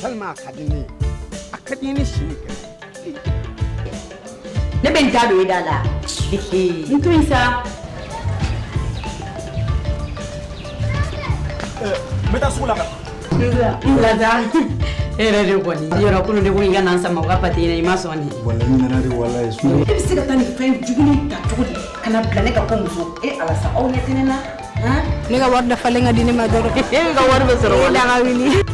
Tellement a ka di ne ye, a ka di n ye ni si ni kɛnɛ. Ne bɛ n ta don i da la. N to yen sa. N bɛ taa sugu la ka N bila taa. E yɛrɛ de kɔni. Yɔrɔ kunun de ko i ka na n sama u ka pate in na, i ma sɔn nin. Walayi n nana de, walayi. E bɛ se ka taa nin fɛn jugu ta cogo di ka na bila ne ka ko muso? E Ala sa, aw ɲɛ tɛ ne na. Ne ka wari dafalen ka di ne ma dɔrɔn. E ka wari bɛ sɔrɔ. E da ka wuli.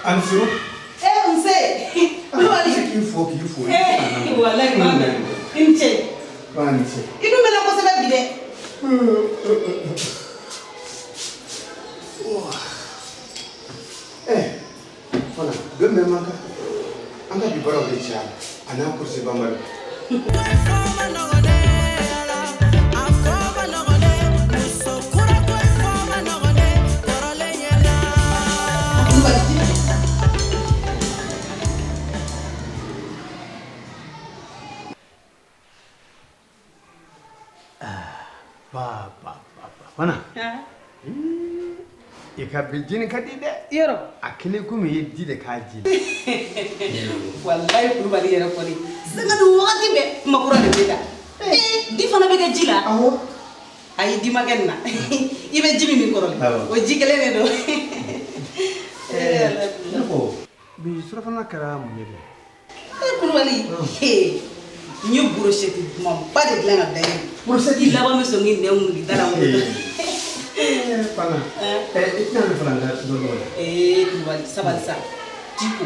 Ani su. E nse. Kulubali. K'i fo, k'i fo. Eh, walayi maa mɛn. I ni ce. Ba ni ce. I dun mɛnna kosɛbɛ bi dɛ. Eh, fana don bɛɛ man kan. An ka bi baaraw de caya a n'a kurusi banbali. Ba ba ba ba, fana. I ka bi jini ka di dɛ. Yɔrɔ. A kelen komi i ye ji de k'a ji la. Walayi Kulubali yɛrɛ kɔni. Sanga ni wagati bɛɛ kuma kura de bɛ da. Ee, di fana bɛ kɛ ji la. Awɔ. Ayi, di ma kɛ nin na. I bɛ ji min min kɔrɔlen. Awɔ. O ji kelen de don. Ne ko bi surafana kɛra mun ye dɛ? Ee Kulubali. N ye brochette dumanba de dilan ka bila yen. Brochette? I laban bɛ sɔn k'i nɛn mun k'i da la. Ee fana. I tɛna ne fana ka dɔ dɔn. Ee Kulubali, sabali sa. Ji ko.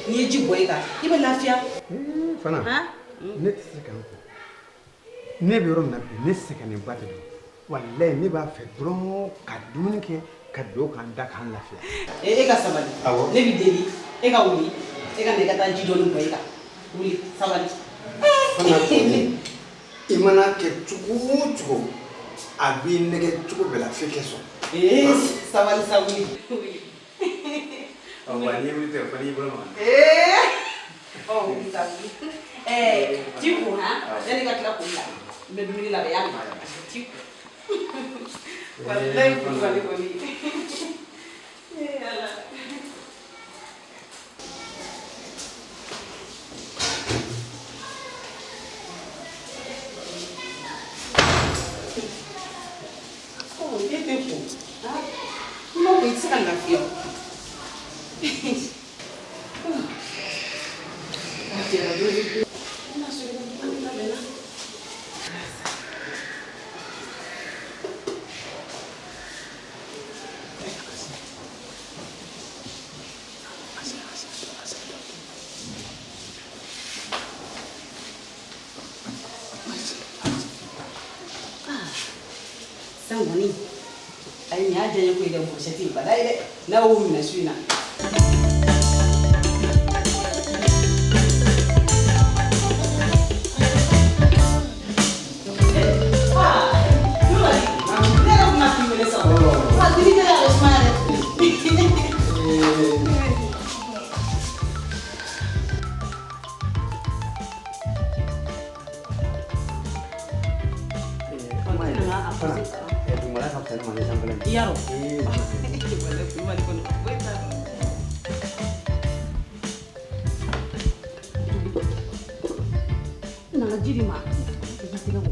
N'i ye ji bɔ i kan, i bɛ lafiya. Ee fana. Ne tɛ se ka n ko. Ne bɛ yɔrɔ min na bi, ne sɛgɛnnenba de don. Walayi ne b'a fɛ dɔrɔn ka dumuni kɛ ka don ka n da k'an lafiya. E ka sabali. Awɔ. Ne b'i deli, e ka wuli, e ka na i ka taa ji dɔɔni bɔ i kan. Wuli, sabali. Fana kɔni, i mana kɛ cogo o cogo, a b'i nɛgɛ cogo bɛɛ la f'i kɛ sɔn. Ee sabali sa, wuli. Wa n'i wuli tɛ fo n'i bolo maga. Ee ɔ wuli sa, wuli. Ɛɛ ji ko han, yanni i ka tila koli la, n bɛ dumuni labɛn y'a mɛn. Ji ko. Walayi Kulubali kɔni. Ee Ala. Ɔ e tɛ ko han, n ma ko i tɛ se ka lafiya o. Lafiyara dɔɔni. N bɛna sɔrɔ i ka dumuni labɛnna. San kɔni, ayi, nin y'a diya n ye koyi dɛ, brochette balayi dɛ, n'a y'o minɛ su in na. Kulubali, ne yɛrɛ kun b'a k'i wele sa. Wa dimi tɛ a bɛ sumaya dɛ. Fana, dugumala ka fisa ne ma ni sanfɛla ye. Yarɔ. Ee. Walayi Kulubali kɔni, foyi t'a la. Nana ji di ma. I k'i tɛgɛ ko.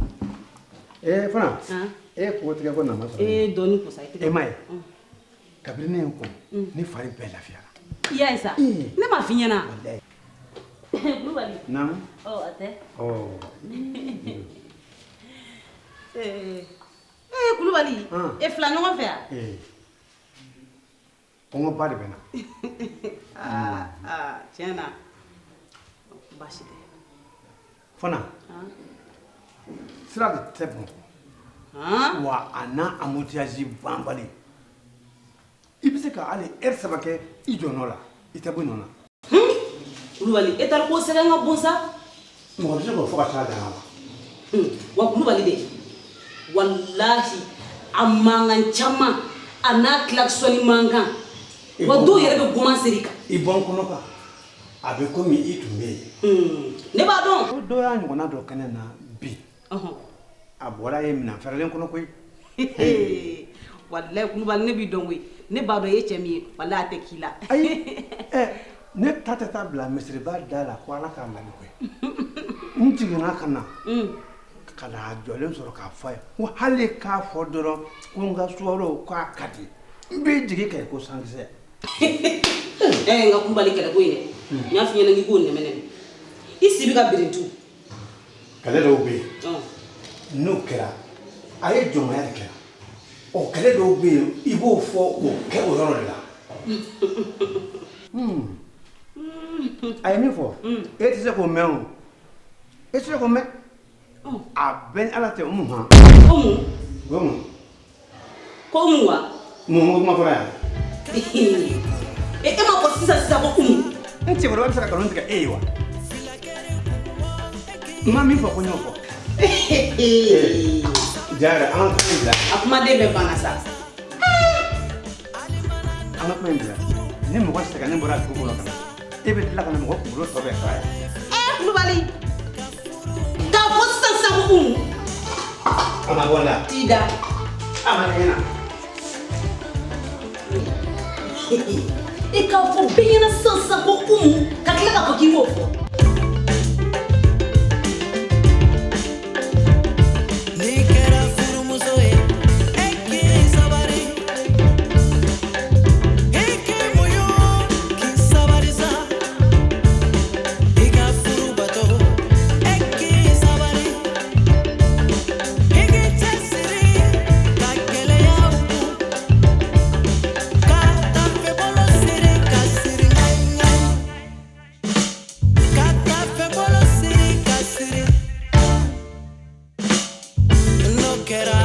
Ee fana. Han? E ko tigɛ ko nama sɔrɔ. Ee dɔɔni ko sa, i tɛgɛ. E ma ye. Mm. Kabini ne ye n ko, ne fari bɛɛ lafiyara. I y'a ye sa. Ee. Ne m'a f'i ɲɛna. Walayi. Kulubali. Naamu. Ɔ a tɛ. Ɔ. Ee ee Kulubali. Han. E fila ɲɔgɔn fɛ yan. Ee. Kɔngɔba de bɛ n na. Aa aa tiɲɛ na. Baasi tɛ. Fana. Han? Sira de tɛ Bamakɔ. Wa a n'a embouteillage banbali. I bɛ se ka hali heure 3 kɛ i jɔ nɔ la, i tɛ bɔ i nɔ na. Kulubali, e taara ko sɛgɛn ka bon sa. Mɔgɔ bɛ se k'o fɔ ka s'a dan na wa? Wa Kulubali de, walahi a mankan caman, a n'a klaxon mankan, wa dɔw yɛrɛ bɛ goman seri kan. I bɔ n kɔnɔ kan, a bɛ komi i tun bɛ yen. Ne b'a dɔn. Ko dɔ y'a ɲɔgɔnna dɔ kɛnɛ na bi. A bɔra yen minɛn fɛrɛlen kɔnɔ koyi. Walahi Kulubali, ne b'i dɔn koyi, ne b'a dɔn i ye cɛ min ye, walahi a tɛ k'i la. Ayi, ɛ ne ta tɛ taa bila misiriba da la ko Ala k'a lamɛn koyi. N jiginna ka na. Ka na a jɔlen sɔrɔ k'a fɔ a ye ko hali k'a fɔ dɔrɔn ko n ka sukaro k'a ka di, n b'i jigin ka ko sankisɛ. Ɛ n ka Kulubali, kɛlɛ ko in dɛ, n y'a f'i ɲɛna k'i k'o nɛmɛ nɛmɛ, i si bɛ ka birintu. Kɛlɛ dɔw bɛ yen, n'o kɛra, a ye jɔnmaya de kɛra. Ɔ, kɛlɛ dɔw bɛ yen, i b'o fɔ k'o kɛ o yɔrɔ de la. A ye min fɔ, e tɛ se k'o mɛn o, e tɛ se k'o mɛn. A bɛɛ ni Ala cɛ, o mun han? Ko mun? O mun? Ko mun wa? Mun ko kuma fɔra yan? E ma fɔ sisan sisan ko umu? N cɛkɔrɔba bɛ se ka nkalon tigɛ e ye wa? N ma min fɔ ko n y'o fɔ. Jara, an ka kuma in bila. A kumaden bɛɛ banna sa. An ka kuma in bila. Ni mɔgɔ sɛgɛnnen bɔra dugu kɔnɔ ka na, e bɛ tila ka na mɔgɔ kunkolo tɔ bɛɛ faga yan. Ɛ Kulubali, k'a fɔ sisan sisan ko umu. A ma bɔ n da. T'i da. A ma ɲɛna. I k'a fɔ bɛɛ ɲɛna sisan sisan ko umu, ka tila k'a fɔ k'i m'o fɔ. N'i kɛra furumuso ye, e k'i sabari, i k'i muɲu, k'i sabari sa, i ka furu bato, e k'i sabari, i k'i cɛsiri ka gɛlɛyaw kun, ka tafe bolo siri ka siri ŋayi ŋayi, ka tafe bolo siri ka siri. N'o kɛra